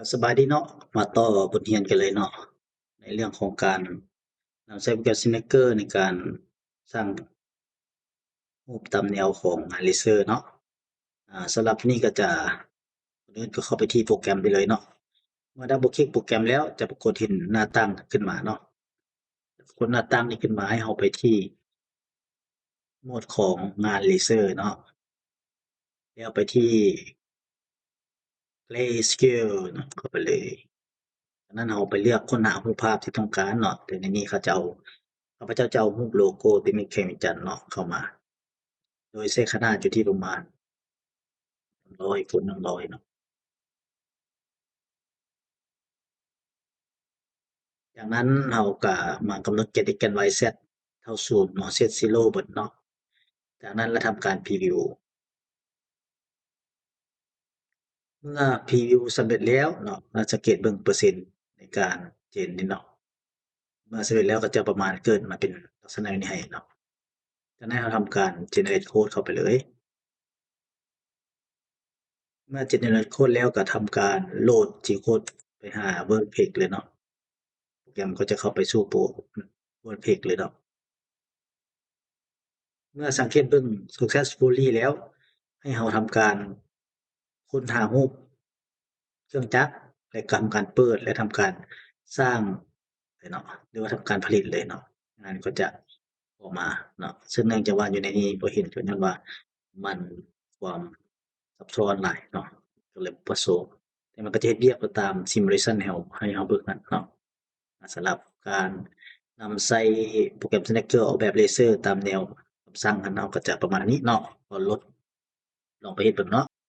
ກໍສະບາຍດີເນາະ ມາຕໍ່ບົດຮຽນກັນເລີຍເນາະ ໃນເລື່ອງຂອງການນຳໃຊ້ໂປຣແກຣມ Snagger ໃນການສ້າງຮູບຕາມແນວຂອງງານເລເຊີເນາະ. ອາ ສຳລັບນີ້ກໍຈະ ກ່ອນອື່ນກໍເຂົ້າໄປທີ່ໂປຣແກຣມໄດ້ເລີຍເນາະ. ເມື່ອດັບເບິນຄລິກໂປຣແກຣມແລ້ວ ຈະປາກົດເຫັນໜ້າຕ່າງຂຶ້ນມາເນາະ. ກົດໜ້າຕ່າງນີ້ຂຶ້ນມາ ໃຫ້ເຮົາໄປທີ່ໂໝດຂອງງານເລເຊີເນາະ ແລ້ວໄປທີ່ Grayscale ເນາະ ເຂົ້າໄປເລີຍ. ຈາກນັ້ນເຮົາໄປເລືອກຄົ້ນຫາຮູບພາບທີ່ຕ້ອງການເນາະ. ແຕ່ໃນນີ້ເຂົາເຈົ້າ ຂ້າພະເຈົ້າຈະເອົາຮູບໂລໂກ້ທີ່ມີແຂວງວຽງຈັນເນາະ ເຂົ້າມາ ໂດຍໃຊ້ຂະໜາດຢູ່ທີ່ປະມານໜຶ່ງຮ້ອຍຄູນໜຶ່ງຮ້ອຍເນາະ. ຈາກນັ້ນເຮົາກໍມາກຳນົດ Z x ກັນ Y z ເທົ່າສູນເນາະ Z zero ເບິດເນາະ. ຈາກນັ້ນລະທຳການ preview. ເມື່ອ preview ສຳເລັດແລ້ວເນາະ ລະສັງເກດເບິ່ງເປີເຊັນໃນການ change ນີ້ເນາະ. ເມື່ອສຳເລັດແລ້ວກໍຈະປະມານເກີດມາເປັນລັກສະນະແບບນີ້ໃຫ້ເນາະ. ຈາກນັ້ນເຮົາທຳການ generate code ເຂົ້າໄປເລີຍ. ເມື່ອ generate code ແລ້ວກໍທຳການໂຫຼດ G code ໄປຫາ World Page ເລີຍເນາະ. ໂປຣແກຣມກໍຈະເຂົ້າໄປສູ່ໂປຣ World Page ເລີຍເນາະ. ເມື່ອສັງເກດເບິ່ງ successfully ແລ້ວ ໃຫ້ເຮົາທຳການຄົ້ນຫາຮູບເຄື່ອງຈັກ ແລະ ກໍທຳການເປີດ ແລະ ທຳການສ້າງເລີຍເນາະ ຫຼືວ່າທຳການຜະລິດເລີຍເນາະ. ງານກໍຈະອອກມາເນາະ. ເຊິ່ງເນື່ອງຈາກວ່າຢູ່ໃນນີ້ບໍ່ເຫັນ ກໍຍ້ອນວ່າມັນຄວາມຊັບຊ້ອນຫຼາຍເນາະ ກໍເລີຍບໍ່ໂຊ. ແຕ່ມັນກໍຈະເຮັດວຽກໄປຕາມ simulation ໃຫ້ເຮົາ ໃຫ້ເຮົາເບິ່ງນັ້ນເນາະ. ສຳລັບການນຳໃຊ້ໂປຣແກຣມ Snagger ອອກແບບເລເຊີຕາມແນວຄຳສັ່ງຫັ້ນ ເຮົາກໍຈະປະມານນີ້ເນາະ. ກໍລົດ ລອງໄປເຮັດເບິ່ງເນາະ.